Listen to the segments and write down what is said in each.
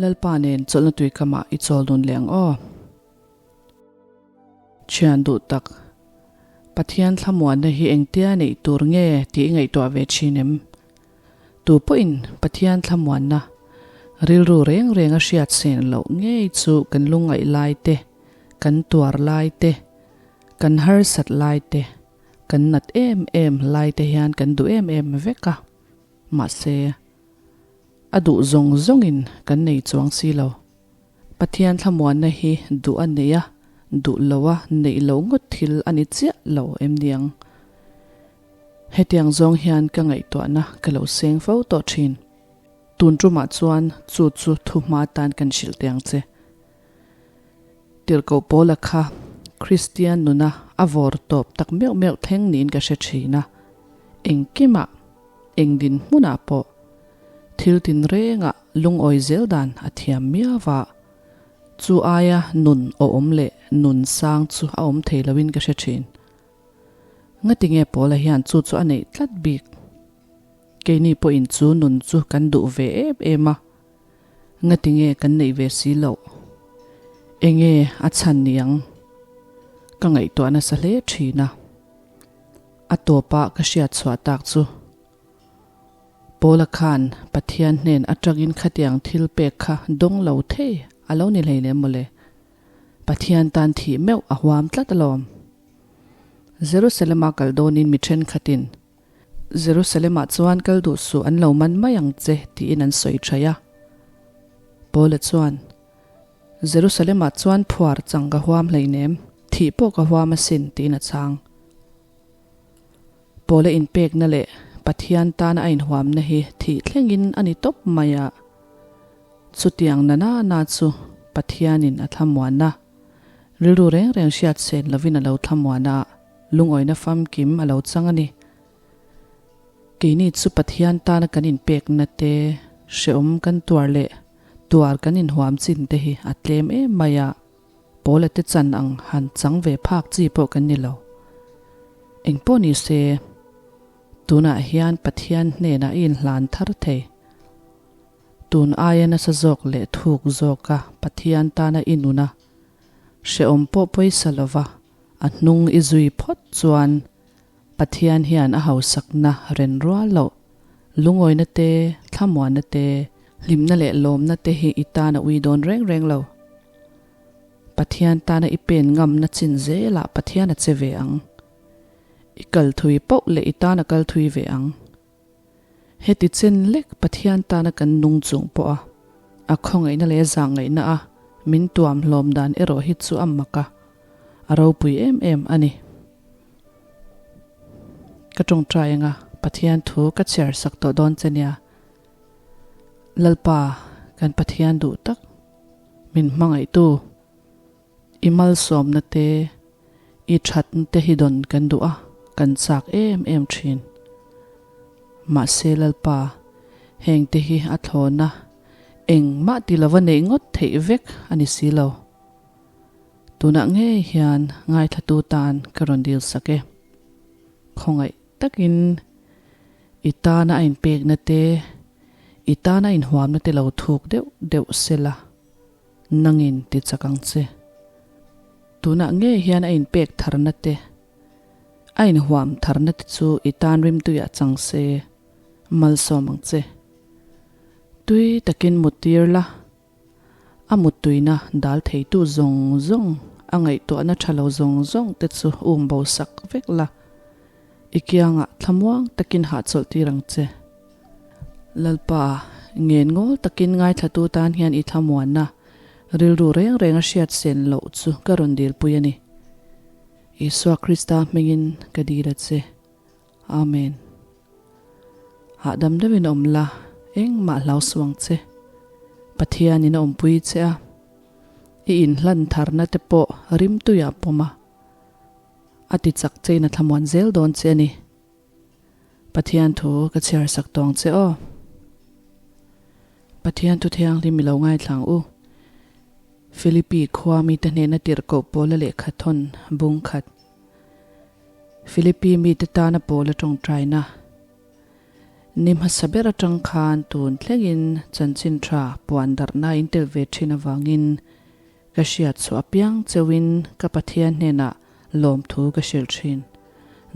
Lalpa nen chawlhna tuikamah i chawl dun leh ang aw. Thian duh tak, Pathian thlamuanna hi engtia neih tur nge tih i ngaihtuah ve thin em? Tu pawhin Pathian thlamuanna rilru reng reng a hriat sen loh ngei chu kan lungngaih lai te, kan tuar lai te, kan harsat lai te, kan nat em em lai te hian kan duh em em vek a. Mahse, a duh zawng zawngin kan nei chuang si lo. Pathian thlamuanna hi duh a nei a, duh lo a neih loh ngawt thil a ni chiah lo em niang? Hetiang zawng hian ka ngaihtuahna ka lo seng fo tawh thin. Tun tumah chuan chu chu thu hma tan kan hrilh teh ang che. Tirhkoh Paula kha Kristian nuna a vawr tawp tak meuh meuh thleng niin ka hre thin a, engkimah, eng dinhmunah pawh thil tinrengah lungawi zel dan a thiam miau a, chu aia nun awm leh nun sang chu a awm thei loin ka hre thin. Ngatinge Paula hian chu chu a neih tlat bik? Keini pawhin chu nun chu kan duh ve em em a, ngatinge kan neih ve si loh? Enge a chhan niang? Ka ngaihtuah nasa hle thin a, a tawpa ka hriat chhuah tak chu Paula khan Pathian hnen atangin khatiang thil pek kha dawng lo thei a lo ni hlei lem mawle. Pathian tan thih meuh a huam tlat alawm. Jerusalema kal dawnin mi thenkhatin, Jerusalemah chuan kal duh suh an lo man mai ang che tiin an sawi thaih a. Paula chuan, Jerusalemah chuan phuar chang ka huam hleinem, thih pawh ka huam asin tiin a chhang. Paula inpekna leh Pathian tana a inhuamna hi thih thlengin a ni tawp mai a. Chutiang na na na chu Pathianin a thlamuan a, rilru reng reng hriat sen lovin a lo thlamuan a, lungawina famkim a lo chang a ni. Keini chu Pathian tana kan inpekna te, hrehawm kan tuar leh tuar kan inhuam chin te hi a tlem em mai a. Paula te chan ang han chang ve phak chi pawh kan ni lo. Engpawh ni se, tunah hian Pathian hnenah i inhlan thar thei. Tun aia nasa zawk leh thuk zawka Pathian tana i nuna hrehawm pawh pawisa lova a hnung i zui phawt chuan Pathian hian a hausakna ren rual loh, lungawina te, thlamuanna te, hlimna leh lawmna te hi i tan a ui dawn reng reng lo. Pathian tana i pen ngamna chin zelah Pathian a che ve ang. I kal thui poh leh i tan a kal thui ve ang. Heti chen lek Pathian tana kan nung chung pawha a khawngaihna leh zahngaihna a min tuam hlawm dan erawh hi chu a mak a, a ropui em em a ni. Ka tawngtai anga Pathian thu ka chhiar sak tawh dawn che nia. Lalpa kan Pathian duh tak min hmangaihtu i malsawmna te, i thatna te hi dawn kan duh a, kan chak em em thin. Mahse Lalpa, heng te hi a thlawna engmah ti lova neih ngawt theih vek a ni si lo. Tunah ngei hian ngaithlatu tan ka rawn dil sak e. Khawngaih takin i tana a inpekna te, i tana a inhuamna te lo thuk deuh deuh sela. Nangin ti chak ang che. Tunah ngei hian a inpek tharna te, a inhuam tharna te chu i tan rimtuiah chang se, malsawm ang che. Tui takin muttir la, a muttuina dal theitu zawng zawng, a ngaihtuahna tha lo zawng zawng te chu um bo sak vek la, i kiangah thlamuang takin hahchawlh tir ang che. Lalpa, ngen ngawl takin ngaithlatu tan hian i thlamuanna rilru reng reng a hriat sen loh chu ka rawn dilpui a ni. Isua Krista hmingin ka dil a che. Amen. Hahdam deuhin awm la, engmah hlau suh ang che. Pathianin a awmpui che a, i inhlan tharna te pawh rimtuiah pawm a, a ti chak chein a thlamuan zel dawn che a ni. Pathian thu ka chhiar sak tawng che aw. Pathian thu thianghlim i lo ngaithlang u. Philippi khua mite hnehna tirhkoh Paula lehkha thawn bung khat. Philippi mite tana Paula tawngtaina. Ni hmasa ber atang khan tun thlengin chanchin tha puan darhna in tel ve thin avangin ka hriat chhuah apiang cheuhin ka Pathian hnenah lawmthu ka hrilh thin.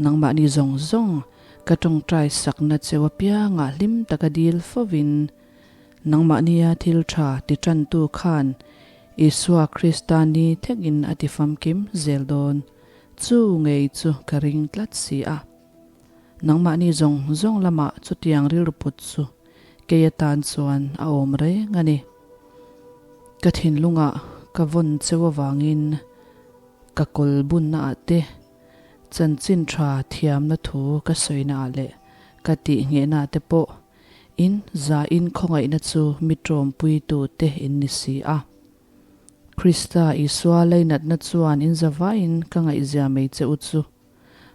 Nangmahni zawng zawng ka tawngtai sakna cheu apiangah hlim taka dil fovin nangmahnia thil tha ti tantu khan Isua Krista ni thlekin a ti famkim zel dawn. Chu ngei chu ka ring tlat si a. Nangmahni zawng zawng lamah chutiang rilru put chu kei atan chuan a awm reng a ni. Ka thinlungah ka vawn cheu avangin ka kawl bunna ah te, chanchin tha thiamna thu ka sawina ah leh ka tihnghehna ah te pawh in zain khawngaihna chu mi tawmpuitu te in ni si a. Krista Isua leinatna chuan in zavaiin ka ngaihzia mai che u chu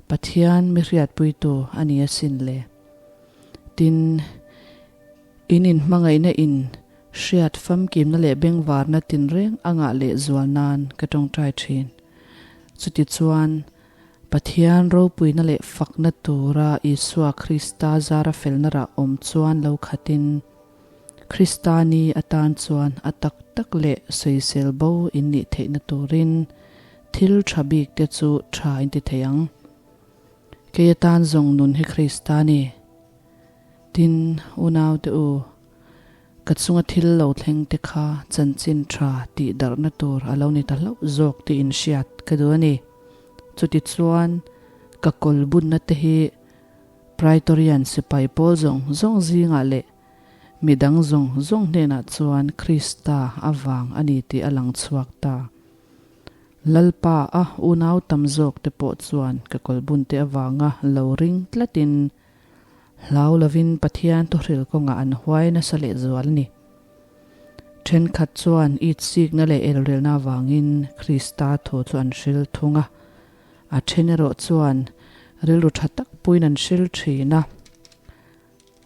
Pathian mi hriatpuitu a ni asin le. Tin, in inhmangaihna in hriat famkimna leh bengvarna tinreng a ngah leh zual nan ka tawngtai thin. Chutichuan, Pathian ropuina leh fakna tura Isua Krista zara felna rah awm chuan lo khatin, Krista ni atan chuan a tak tak leh sawisel bo in nih theihna turin thil tha bik te chu tha in ti thei ang. Kei atan zawng nun hi Krista ni. Tin, unau te u, ka chunga thil lo thleng te kha chanchin tha tih darhna tur a lo ni ta hlauh zawk tih in hriat ka duh a ni. Chutichuan, ka kawl bunna te hi Praetorian sipai pawl zawng zawng zingah leh mi dang zawng zawng hnenah chuan Krista avang a ni tih a lang chhuak ta. Lalpa a unau tam zawk te pawh chuan ka kawlbunte avanga lo ring tlatin hlau lovin Pathian thuhril kawngah an huai nasa lehzual a ni. Thenkhat chuan itsikna leh elrelna avangin Krista thu chu an hril thung a. A then erawh chuan rilru tha tak puiin an hril thin a,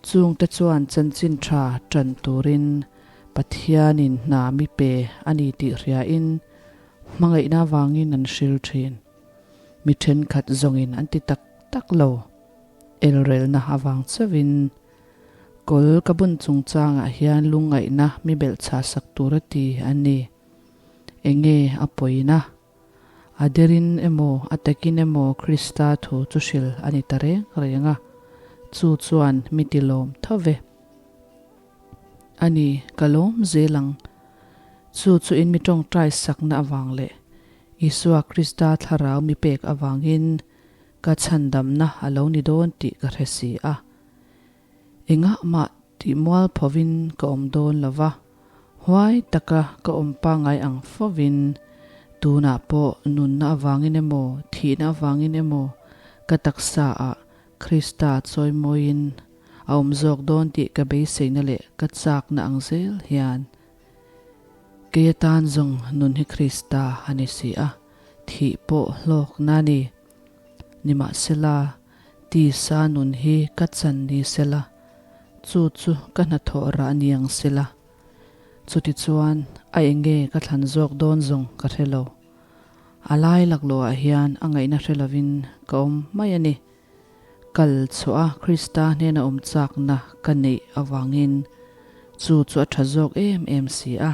chungte chuan chanchin tha tan turin Pathianin hna mi pe a ni tih hriain hmangaihna avangin an hril thin. Mi thenkhat zawngin an ti tak tak lo, elrelna avang chauhin. Kawl ka bun chungchangah hian lungngaihna mi belhchhah sak tur a ti a ni. Enge a pawina? A derin emaw, a takin emaw Krista thu chu hril a ni ta reng reng a, chu chuan mi ti lawm tho ve. A ni, ka lawm zel ang. Chu chu in mi tawngtai sakna avang leh Isua Krista thlarau mi pek avangin ka chhandamna a lo ni dawn tih ka hre si a. Engah mah tih mual phovin ka awm dawn lo va, huai taka ka awm pangngai ang fovin tunah pawh nunna avangin emaw thihna avangin emaw ka taksa ah Krista chawimawiin a awm zawk dawn tih ka beiseina leh ka chakna ang zel hian kei atan zawng nun hi Krista a ni si a, thih pawh hlawkna a ni. Nimahsela, tisa nun hi ka chan ni sela, chu chu ka hnathawh rah ni ang sela. Chutichuan, a enge ka thlan zawk dawn zawng ka hre lo. A lai laklawhah hian a ngaihna hre lovin ka awm mai a ni. Kal chhuah a Krista hnena awm chakna ka neih avangin chu chu a tha zawk em em si a.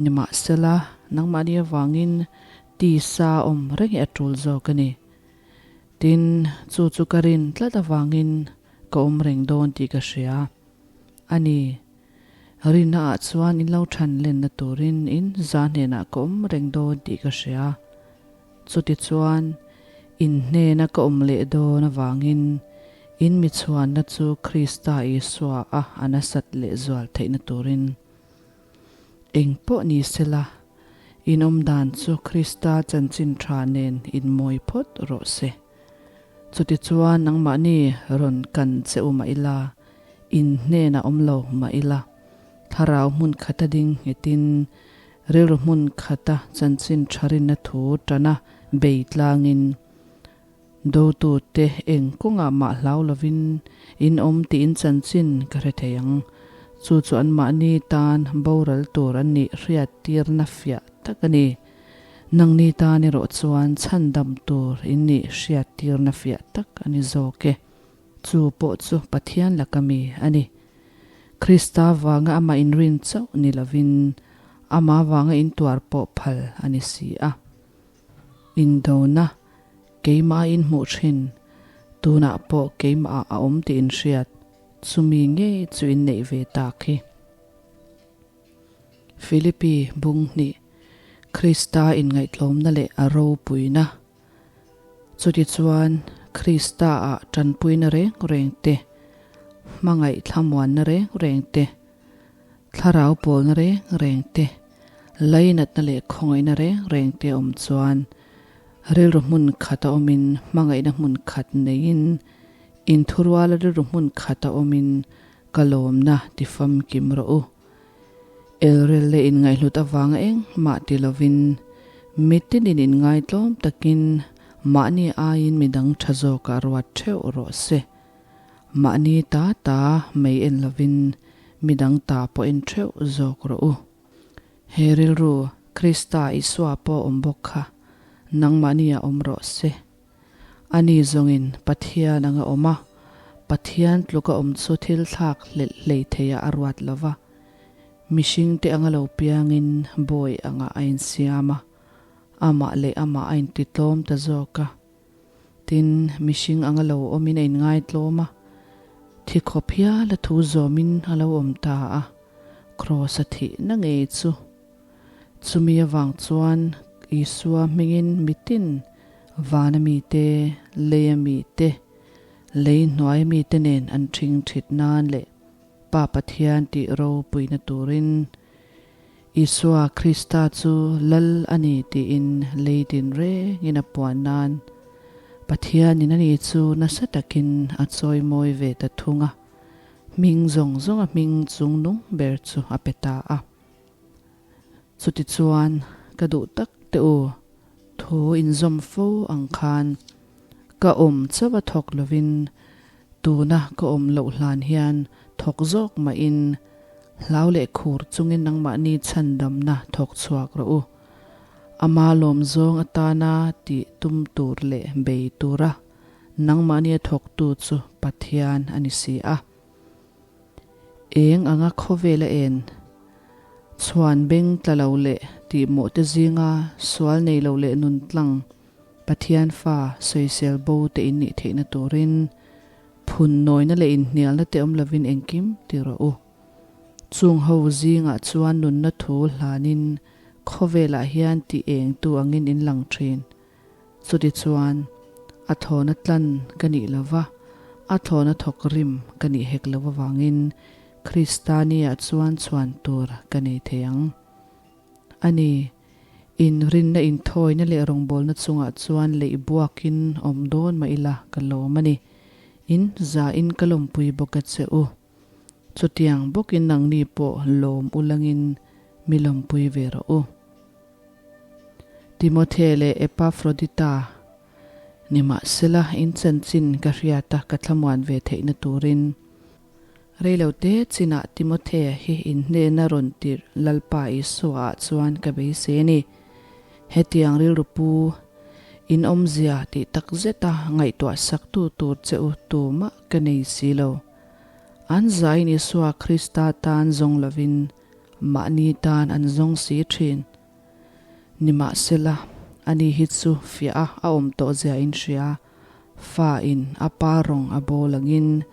Nimahsela, nangmahni avangin tisa awm reng hi a tul zawk a ni. Tin, chu chu ka rin tlat avangin ka awm reng dawn tih ka hria a ni. Rinna ah chuan in lo than lenna turin in za hnenah ka awm reng dawn tih ka hria. Chutichuan, in hnena ka awm leh dawn avangin in mi chhuanna chu Krista Isua a a nasat lehzual theihna turin Eng pawh ni sela, in awm dan chu Krista chanchin tha nen inmawi phawt rawh se. Chutichuan nangmahni rawn kan che u mah ila, in hnenah awm lo mah ila, thlarau hmun khata ding nghetin rilru hmun khata chanchin tha rinna thu tana bei tlangin dotute eng kawngah mah hlau lovin in awm tiin chanchin ka hre thei ang. Chu chu anmahni tan boral tur an nih hriat tirna fiah tak a ni. Nangni tan erawh chuan chhandam tur in nih hriat tirna fiah tak a ni zawk e. Chu pawh chu Pathian laka mi a ni. Krista vanga amah inrin chauh ni lovin amah vanga intuar pawh phal a ni si a. Indona keimah a inhmuh thin, tunah pawh keimah ah a awm tih inhriat, chumi ngei chu inneih ve tak hi. Philippi bung hnih, Krista inngaihtlawmna leh a ropuina. Chutichuan, Krista-ah tanpuina reng reng te, hmangaih thlamuanna reng reng te, thlarau pawlna reng reng te, lainatna leh khawngaihna reng reng te awm chuan rilru hmun khata awmin hmangaihna hmun khat neiin, inthuruala rilru hmun khata awmin ka lawmna ti famkim rawh u. Elrel leh inngaihhlut avanga engmah ti lovin, mitinin inngaitlawm takin mahni aiin midang tha zawkah ruat theuh rawh se. Mahni ta ta mai en lovin midang ta pawh en theuh zawk rawh u. He rilru Krista Isua pawh awm bawk kha nangmahniah awm rawh se. Ani zawngin Pathian anga awm a, Pathian tluka awm chu thil thlak hlelh hlei theiah a ruat lo va. Mihringte anga lo piangin bawi angah a insiam a, amah leh amah a intitlawm ta zawk a. Tin, mihring anga lo awmin a inngaitlawm a, thi khawp hial a thu zawmin a lo awm ta a, Kraws a thihna ngei chu. Chumi avang chuan Isua hmingin mitin vana mite, leia mite, lei hnuaia mite nen an ṭhing ṭhit nan leh Pa Pathian tih ropuina turin Isua Krista chu Lal a ni tiin lei din rengin a puan nan Pathianin ani chu nasa takin a chawimawi ve ta thung a, hming zawng zawnga hming chungnung ber chu a pe ta a. Chutichuan, ka duh tak teh u, thu inzawm fo ang khan ka awm chauh a thawk lovin tuna ka awm loh hlan hian thawk zawk mahin hlau leh khur chungin nangmahni chhandamna thawk chhuak rawh u. Ama lawm zawng atana tih tum tur leh bei tura nangmahni a thawktu chu Pathian a ni si a. Eng anga khawvela en chhuan beng tla lo leh tihmawh te zinga sual nei lo leh nun tlang Pathian fa sawisel bo te in nih theihna turin phun nawina leh inhnialna te awm lovin engkim ti rawh u. Chung ho zingah chuan nunna thu hlanin khawvelah hian tih eng tu angin in lang thin. Chutichuan, a thawna tlan ka nih lo va, a thawna thawk rim ka nih hek lo avangin Krista niah chuan chhuan tur ka nei thei ang. A ni, inrinna inthawina leh rawngbawlna chungah chuan leih buakin awm dawn mah ila ka lawm a ni. In zain ka lawmpui bawk a che u. Chutiang bawkin nangni pawh lawm ulangin mi lawmpui ve rawh u. Timothe leh Epafrodita, nimahsela in chanchin ka hriat a ka thlamuan ve theihna turin reilote chinah Timothea hi in hnena rawn tirh Lalpa Isua ah chuan ka beisei a ni. Hetiang rilru pu in awmzia tih tak zeta ngaihtuah saktu tur che u tumah ka nei si lo. An zain Isua Krista tan zawng lovin Mahni tan an zawng si thin. Nimahsela, ani hi chu fiah a a awm tawh zia in hria. Fa in a pa rawng a bawl angin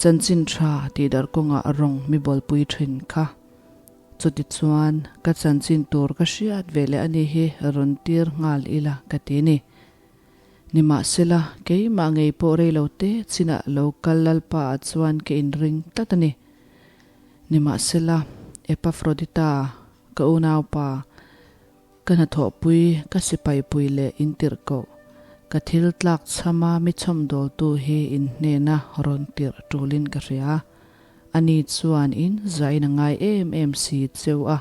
chanchin tha tih darh kawngah rawng mi bawlpui thin kha. Chutichuan, ka chanchin tur ka hriat ve leh ani hi rawn tir nghal ila ka ti ni. Nimahsela, keimah ngei pawh rei lo te chinah lo kal Lalpa ah chuan ka inring tlat a ni. Nimahsela, Epafrodita, ka unaupa, ka hnathawhpui, ka sipaipui leh intirhkoh, ka thil tlak chhama mi chhawmdawltu hi in hnena rawn tirh tulin ka hria. Ani chuan in zain a ngai em em si cheu a,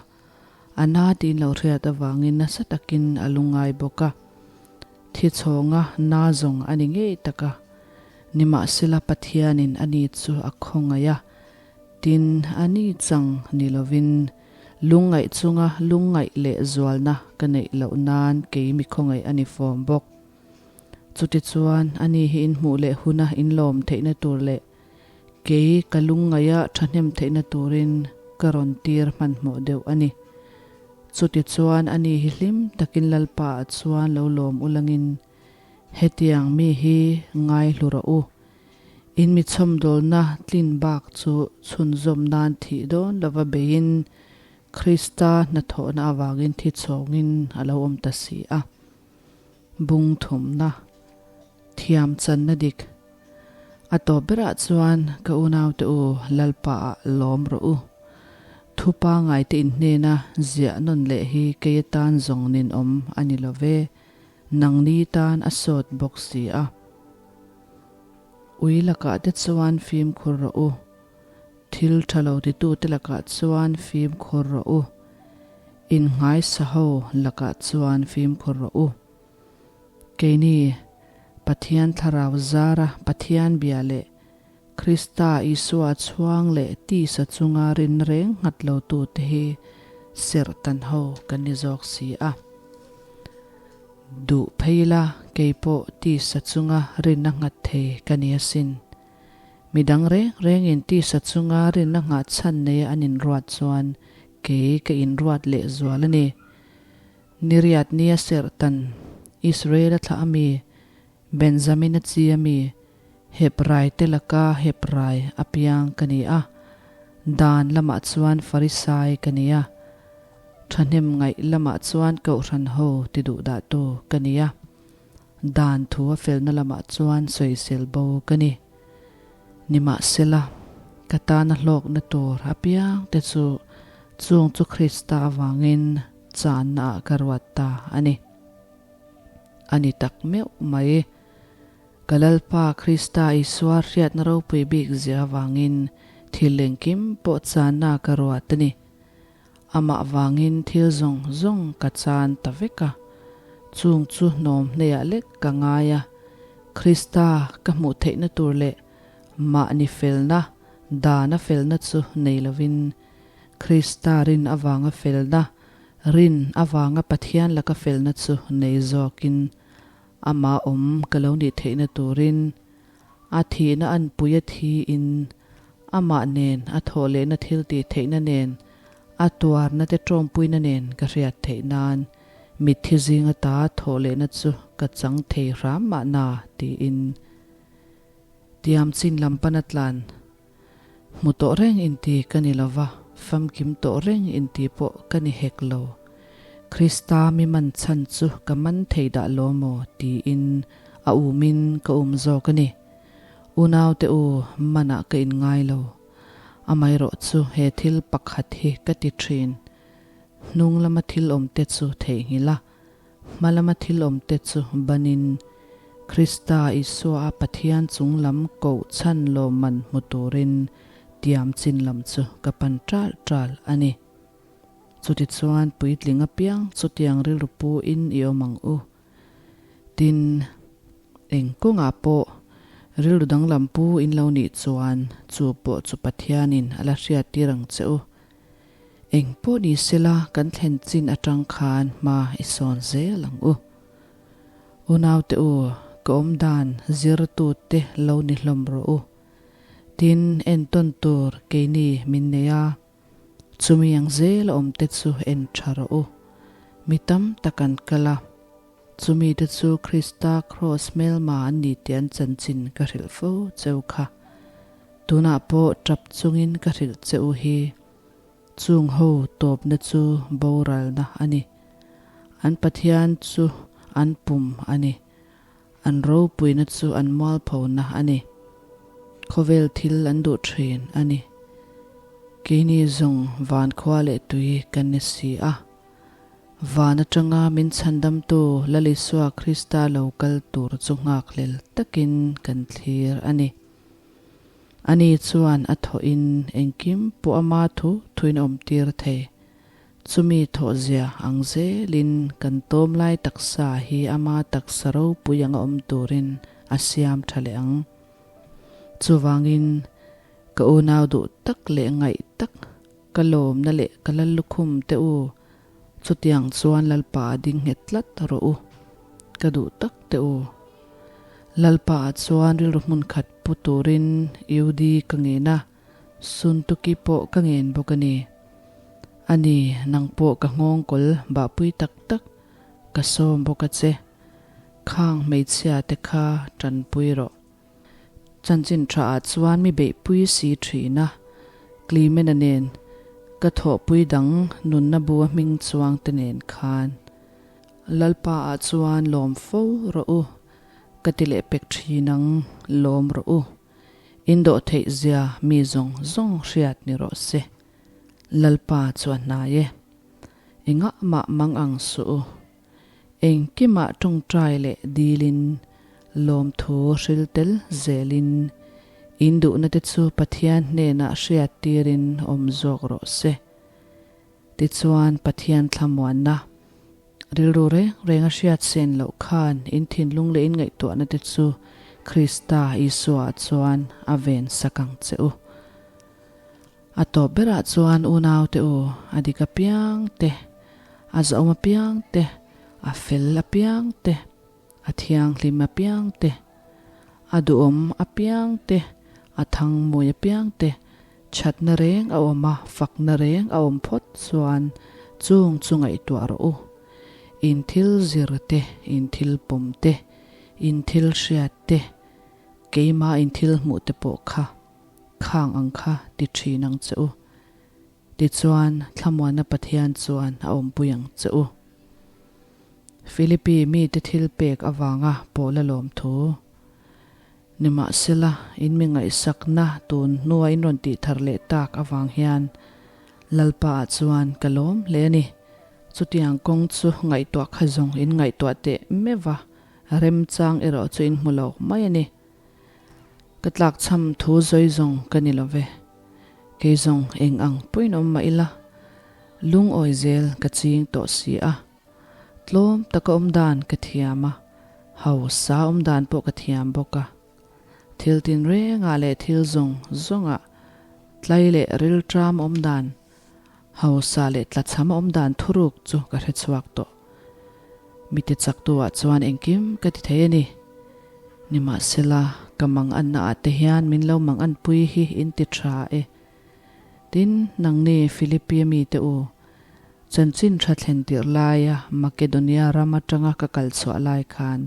a na tiin lo hriat avangin nasa takin a lungngai bawk a. Thi chhawnga na zawng a ni ngei tak a. Nimahsela Pathianin ani chu a khawngaih a, tin a ni chang ni lovin lungngaih chunga lungngaih leh zualna ka neih loh nan kei mi khawngaih a ni fawm bawk. Chutichuan, ani hi in hmuh leh huna in lawm theihna tur leh kei ka lungngaia thahnem theihna turin ka rawn tir hmanhmawh deuh a ni. Chutichuan, ani hi hlim takin Lalpa ah chuan lo lawm ulangin hetiang mi hi ngai hlu rawh u. In mi chhawmdawlna tlin bak chu chhunzawm nan thih dawn lova beiin Krista hnathawhna avangin thi chhawngin a lo awm ta si a. Bung thumna, thiam channa dik. A tawp berah chuan ka unaute u Lalpa ah lawm rawh u. Thu pangaite inhnena ziah nawn leh hi kei atan zawng ninawm a ni lo ve, nangni tan a sawt bawk si a. Ui lakah te chuan fimkhur rawh u. Thil tha lo titute lakah chuan fimkhur rawh u. Innghaisa ho lakah chuan fimkhur rawh u. Keini, Pathian Thlarau zara Pathian bia leh Krista Isua chhuang leh tisa chunga rin reng nghat lotute hi serh tan ho kan ni zawk si a. Duh phei ila keipawh tisa chunga rinna nghat thei ka ni asin. Mi dang reng rengin tisa chunga rinna nghah chhan neia an inruat chuan kei ka inruat leh zual a ni. Niriat nia serh tan Israel-a thlah a mi, Benjamin-a chi a mi, Hebrai te laka Hebrai a piang ka ni a, dan lamah chuan Farisai ka ni a, thahnem ngaih lamah chuan Kohhran ho ti duhdahtu ka ni a. Dan thu a felna lamah chuan sawisel bo ka ni. Nimahsela, ka tana hlawkna tur apiang te chu chung chu Krista avangin channa ah ka ruat ta a ni. A ni tak meuh mai. Ka Lalpa Krista Isua hriatna ropui bik zia avangin thil engkim pawh channa ka ruat a ni. Amah vangin thil zawng zawng ka chan ta vek a, chung chu hnawm hneiah lek ka ngai a, Krista ka hmuh theihna tur leh mahni felna, dana felna chu nei lovin, Krista rin avanga felna, rin avanga Pathian laka felna chu nei zawkin amah awm ka lo nih theihna turin A thihna anpui a thiin amah nen a thawh lehna thil tih theihna nen a tuarna te tawmpuina nen ka hriat theih nan mitthi zing ata thawh lehna chu ka chang thei hram mahna tiin tiam chin lam pana tlan hmu tawh reng inti ka ni lova, famkim tawh reng inti pawh ka ni hek lo. Krista mi man chhan chu ka man thei dah lo maw tiin a umin ka um zawk a ni. Unaute u, manah ka inngai lo. Amaherawh chu he thil pakhat hi ka ti thin. Hnung lama thil awmte chu theihnghilh a, Hma lama thil awmte chu banin Krista Isua a Pathian chung lam koh chhan lawmman hmu turin tiam chin lam chu ka pan ṭal ṭal a ni. Chutichuan puitling apiang chutiang rilru pu in i awm ang u. Tin, eng kawngah pawh rilru danglam pu in lo nih chuan chu pawh chu Pathianin a la hriattir ang che u. Eng pawh ni sela kan thlen chin atang khan hma i sawn zel ang u. Unaute u, ka awmdan zirtute lo ni hlawm rawh u. Tin, entawn tur keini min nei a, chumi ang zel a awmte chu en tha rawh u. Mi tam tak an kal a, chumi te chu Krista kraws hmelma an ni tih an chanchin ka hrilh fo cheu kha. Tunah pawh tap chungin ka hrilh che u hi, chung ho tawpna chu boralna a ni. An Pathian chu an pum a ni. An ropuina chu an mualphona a ni. Khawvel thil an duh thin a ni. Keini zawng van khua leh tui kan ni si a. Van atanga min chhandamtu Lal Isua Krista lo kal tur chu nghakhlel takin kan thlir a ni. Ani chuan a thawhin engkim pawh ama thu thuin a awmtir thei. Chumi thawhzia ang zelin kan tawm lai taksa hi ama taksa ropui anga awm turin a siam tha leh ang. Chuvangin, ka unau duh tak leh ngaih tak, ka lawmna leh ka lallukhum te u, chutiang chuan Lalpa a ding nghet tlat rawh u, ka duh tak te u. Lalpa ah chuan rilru hmun khat pu turin UD ka ngen a, Suntuki pawh ka ngen bawk a ni. A ni, nang pawh ka nghawngkawl bahpui tak tak ka sawm bawk a che. Khang hmeichhia te kha tanpui rawh. Chanchin tha ah chuan mi beihpui si thin a, Clement-a nen ka thawhpui dang nunna bu a hming chuang te nen khan Lalpa ah chuan lawm fo rawh u, ka ti leh pek thin ang, lawm rawh u. In dawh theih zia mi zawng zawng hriat ni rawh se. Lalpa chu a hnai e. Engah mah mang ang suh u. Engkimah tawngtai leh dilin, lawmthu hril tel zelin, in duhna te chu Pathian hnenah hriat tirin awm zawk rawh se. Tichuan Pathian thlamuanna, rilru reng reng a hriat sen loh khan in thinlung leh in ngaihtuahna te chu Krista Isua ah chuan a ven sak ang che u. A tawp berah chuan unaute u, a dik apiang te, a zahawm apiang te, a fel apiang te, a thianghlim apiang te, a duhawm apiang te, a thangmawi apiang te, thatna reng a awm a, fakna reng a awm phawt chuan chung chu ngaihtuah rawh u. In thil zir te, in thil pawm te, in thil hriat te, keimah in thil hmuh te pawh kha Khang ang kha ti thin ang che u. Tichuan, thlamuanna Pathian chuan a awmpui ang che u. Philippi mite thil pek avanga pawla lawm thu. Nimahsela, in mi ngaihsakna tun hnua in rawn tih thar leh tak avang hian Lalpa ah chuan ka lawm hle a ni. Chutiang kawng chu ngaihtuah kha zawng in ngaihtuah teh meuh a, remchang erawh chu in hmu lo mai a ni. Ka tlakchham thu zawi zawng ka ni lo ve. Kei zawng eng ang pawhin awm mah ila, lungawi zel ka ching tawh si a. Tlawm taka awm dan ka thiam a, hausa awm dan pawh ka thiam bawk a. Thil tinrengah leh thil zawng zawngah tlai leh rilṭam awm dan, hausa leh tlachham awm dan thuruk chu ka hre chhuak tawh. Mi ti chaktu ah chuan engkim ka ti thei a ni. Nimahsela, ka mang anna ah te hian min lo mang anpui hi in ti tha e. Tin, nangni Philippi mi te u, chanchin tha thlen tirh laia Makedonia ram atanga ka kal chhuah lai khan,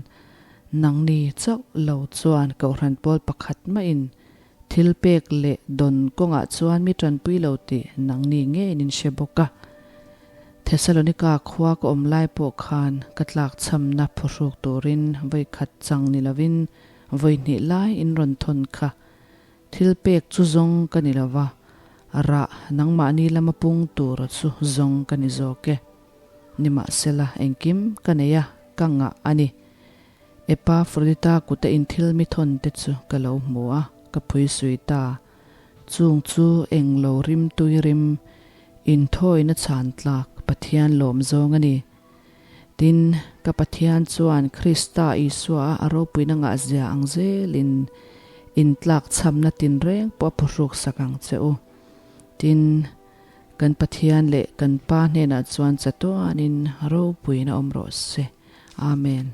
nangni chauh lo chuan Kohhran pawl pakhat mahin Thil pek leh dawn kawngah chuan mi tanpui lo tih nangni ngeiin in hre bawk a. Thesalonika khua ka awm lai pawh khan ka tlakchhamna phuhruk turin vawi khat chang ni lovin vawi hnih lai in rawn thawn kha. Thil pek chu zawng ka ni lova, rah nangmahni lama pung tur chu zawng ka ni zawk e. Nimahsela engkim ka nei a, ka ngah a ni. Epafrodita kuta inthil mi thawn te chu ka lo hmu a, ka phui sui ta. Chung chu eng lo rim tui rim, inthawina chhan tlak Pathian lawm zawng a ni. Tin, ka Pathian chuan Krista Isua a ropuina ngahzia ang zelin intlak chhamna tinreng pawh a phuhruk sak ang che u. Tin, kan Pathian leh kan Pa hnenah chuan chatuanin ropuina awm rawh se. Amen.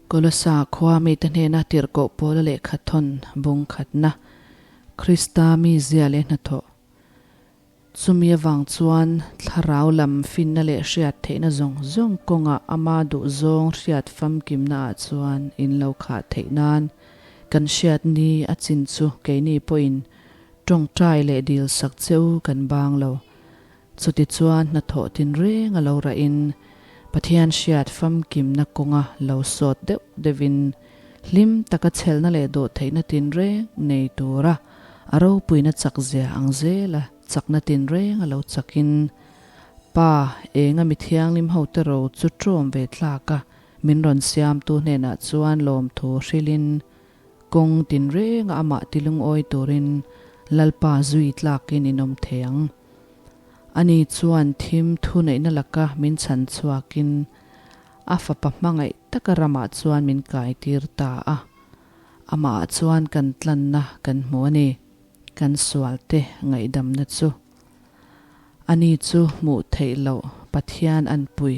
Kolosa khua mite hnena tirhkoh Paula lehkha thawn bung khatna, Krista mizia leh hnathawh. Chumi avang chuan thlarau lam finna leh hriat theihna zawng zawng kawngah ama duhzawng hriat famkimna ah chuan in lo khah theih nan kan hriat ni a chin chu keini pawhin tawngtai leh dilsak che u kan bang lo. Chutichuan hnathawh tinreng a lo rahin Pathian hriat famkimna kawnga lo sawt deuh deuhin hlim taka chhelna leh dawhtheihna tinreng nei tura a ropuina chakzia ang zela chakna tinreng a lo chakin Pa enga mi thianghlim hote ro chu ṭawm ve tlak a min rawn siamtu hnenah chuan lawmthu hrilhin kawng tinrenga amah tilungawi turin Lalpa zui tlakin in awm thei ang. Ani chuan thim thuneihna laka min chhan chhuakin a fapa hmangaih taka ramah chuan min kaitir ta a. Amahah chuan kan tlanna kan hmu a ni, kan sualte ngaihdamna chu. Ani chu hmuh theih loh Pathian anpui,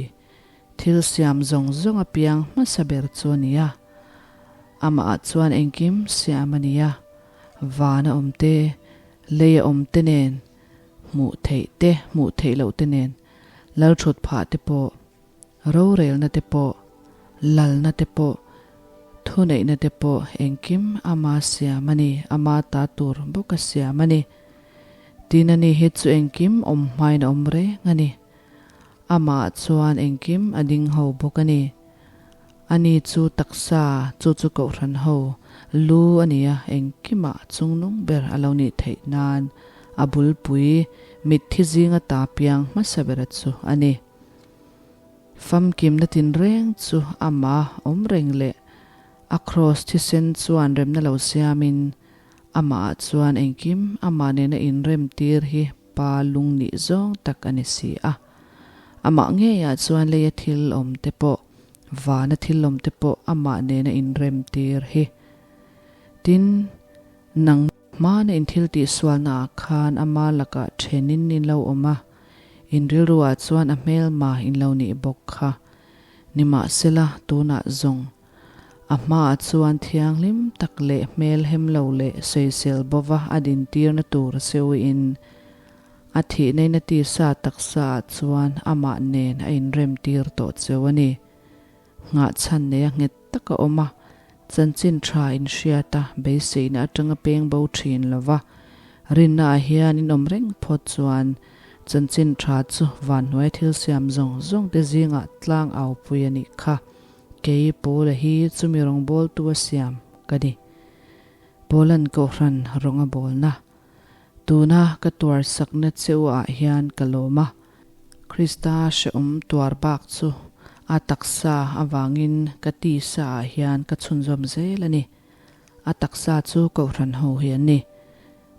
thil siam zawng zawng apiang hmasa ber chu a ni a. Amahah chuan engkim siam a ni a, vana awm te, leia awm te nen, hmuh theih te, hmuh theih loh te nen, lalthut phah te pawh, rorelna te pawh, lalna te pawh, thuneihna te pawh engkim ama siam a ni, ama ta tur bawka siam a ni. Tin ani hi chu engkim awm hmain a awm reng a ni. Amah chuan engkim a ding ho bawk a ni. Ani chu taksa, chu chu kohhran ho lu a ni a, engkimah chungnung ber a lo nih theih nan a bulpui mitthi zinga ta piang hmasa bera chu a ni. Famkimna tinreng chu amah awm reng leh a kraws thisen chuan remna lo siamin amahah chuan engkim amah nena inremtir hi Pa lung nih zawng tak a ni si a. Amah ngeiah chuan leia thil awm te pawh, vana thil awm te pawh amah nena inremtir hi. Tin, nang hmana in thil tihsualna ah khan ama lakah thenin in lo awm a, in rilruah chuan a hmelma in lo nih bawk kha. Nimahsela, tunah zawng A hmaah chuan thianghlim tak leh hmel hem lo leh sawisel bova a dintirna tur a seuiin a thihnaina tisa taksa ah chuan amah nen a inremtir tawh cheu a ni. Nghahchhan nei a nghet tak a awm a, chanchin tha inhriat a beiseina atanga peng bo thin lova rinna ah hian in awm reng phawt chuan chanchin tha chu vanhnuai thil siam zawng zawng te zingah tlang au pui a nih kha. Kei Paula hi chumi rawngbawltu a siam ka ni. Paula'n Kohhran rawng a bawlna. Tuna ka tuar sakna che u ah hian ka lawm a. Krista hrehawm tuar bak chu a taksa avangin ka tisa ah hian ka chhunzawm zel a ni. A taksa chu Kohhran ho hi an ni.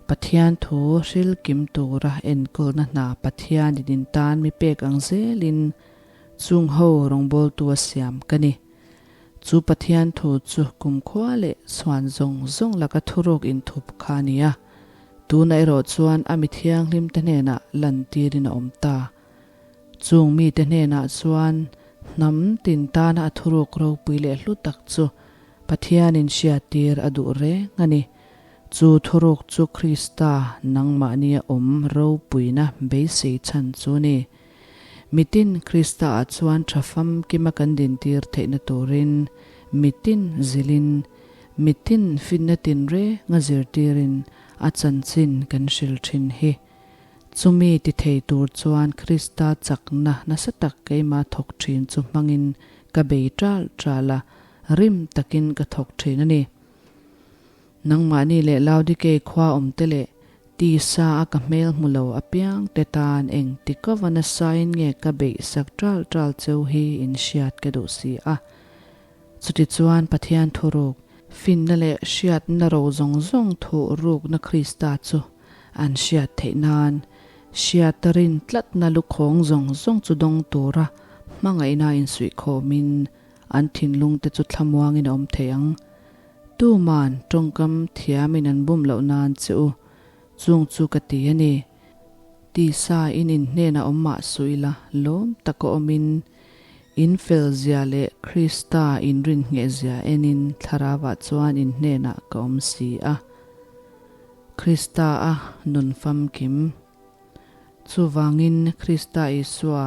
Pathian thu hril kim tura enkawlna hna Pathian in in tan mi pek ang zelin Chung ho rawngbawltu a siam ka ni. Chu Pathian thu chu kumkhua leh chhuan zawng zawng laka thuruk inthup kha a ni a. Tunah erawh chuan a mi thianghlim te hnenah lantirin a awm ta. Chung mite hnenah chuan hnam tin tana a thuruk ropui leh hlu tak chu Pathianin hriattir a duh reng a ni. Chu thuruk chu Krista nangmahnia awm ropuina beisei chhan chu a ni. Mitin Krista-ah chuan tha famkima kan dintir theihna turin mitin zilin, mitin finna tinrenga zirtirin a chanchin kan hril thin hi. Chumi ti thei tur chuan Krista chakna nasa tak keimah thawk thin chu hmangin ka bei ṭal ṭal a, rim takin ka thawk thin a ni. Nangmahni leh Laodikei khua awmte leh tisa a ka hmel hmu lo apiang te tan eng ti ka va nasain nge ka beih sak ṭal ṭal cheu hi in hriat ka duh si a. Chutichuan Pathian thuruk, finna leh hriatna ro zawng zawng thuh rukna Krista chu an hriat theih nan, hriata rin tlatna lukhawng zawng zawng chu dawng tura hmangaihna insuihkhawmin an thinlungte chu thlamuangin a awm thei ang. Tuman tawngkam thiamin an bum loh nan che u, chung chu ka ti a ni. Tisa in in hnenah awm mah suh ila, lawm taka awmin, in fel zia leh Krista in rin ngheh zia enin thlarauah chuan in hnenah ka awm si a. Krista a nun famkim. Chuvangin Krista Isua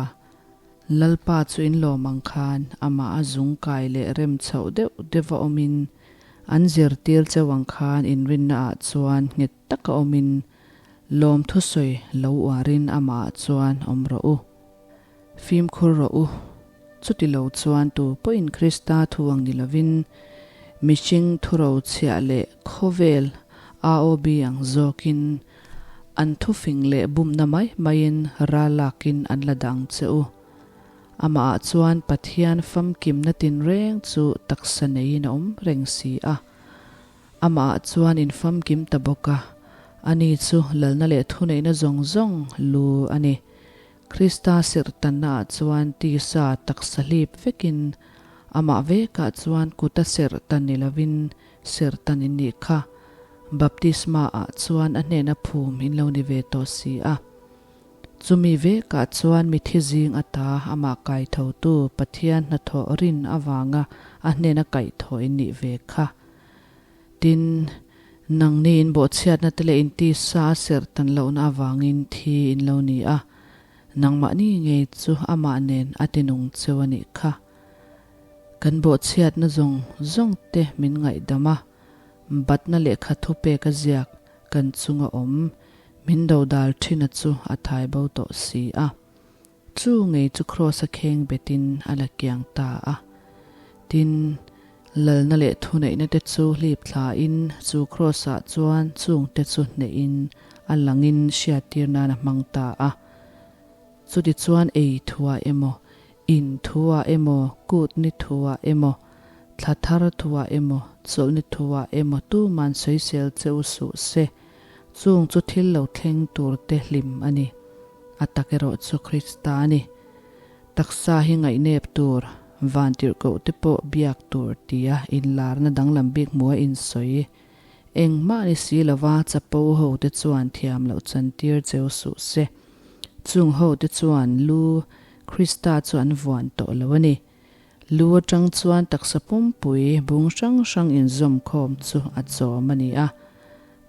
Lalpa chu in lawm ang khan amah a zung kai leh rem chhoh deuh deuha awmin an zirtir cheu ang khan inrinna ah chuan nghet taka awmin lawm thusawi lo uarin amah ah chuan awm rawh u. Fimkhur rawh u. Chuti lo chuan tu pawhin Krista thu ang ni lovin mihring thuro chhiah leh khawvel AOB ang zawkin An thufing leh bumna mai maiin ral lakin an la dang che u. Amahah chuan Pathian famkimna tinreng chu taksa neiin a awm reng si a. Amahah chuan in famkim ta bawk a, ani chu lalna leh thuneihna zawng zawng lu a ni. Krista serhtannaah chuan tisa taksa hlip vekin amah vekah chuan kuta serhtan ni lovin Serhtan in nih kha baptisma ah chuan a hnena phum in lo ni ve tawh si a. Chumi vekah chuan mithi zing ata amah kaithotu Pathian hnathawh rin avanga a hnena kaihthawh in nih ve kha. Tin, nangni in bawhchhiatna te leh in tisa a serh tan lohna avangin thi in lo ni a, nangmahni ngei chu amah nen a tinung cheu a nih kha. Kan bawhchhiatna zawng zawng te min ngaihdam a, batna lehkha thupek a ziak kan chunga awm min dodal thina chu a thai bo tawh si a. Chu ngei chu Kraws a kheng betin a la kiang ta a. Tin, lalna leh thuneihna te chu hlip thlain chu Kraws ah chuan chung te chu hnehin a langin hriattir nan a hmang ta a. Chutichuan ei thuah emaw, in thuah emaw, kut ni thuah emaw, thla thar thuah emaw, chawlhni thuah emaw tuman sawisel che u suh se. Chung chu thil lo thleng tur te hlim a ni. A tak erawh chu Krista a ni. Taksa hi ngaihnep tur, vantirhkoh te pawh biak tur tia inlarna danglam bik hmu a insawi. Engmah ni si lova chapo ho te chuan thiam loh chantir cheu suh se. Chung ho te chuan lu Krista chu an vuan tawh lo a ni. Lu atang chuan taksa pumpui bung hrang hrang inzawm khawm chu a chawm a ni a.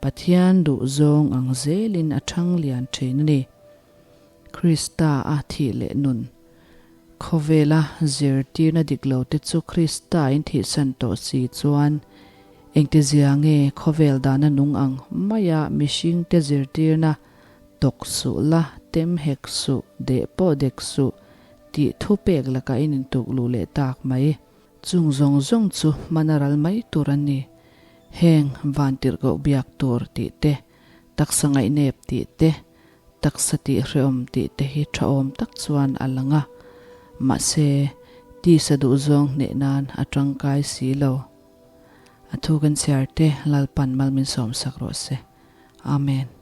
Pathian duh zawng ang zelin a thang lian thin a ni. Krista a thih leh nun. Khawvela zirtirna dik lo te chu Krista in thihsan tawh si chuan engtizia nge khawvel dana nung ang maia mihringte zirtirna tawk suh la, tem hek suh, deh pawh dek suh tih thupek lakah in intuk luh leh tak mai. Chung zawng zawng chu hman a ral mai tur an ni. Heng vantirhkoh biak tur tih te, taksa ngaihnep tih te, taksa tih hrehawm tih te hi thahawm tak chuan a lang a. Mahse, tisa duhzawng hneh nan a tangkai si lo. A thu kan chhiar te Lalpan mal min sawmsak rawh se. Amen.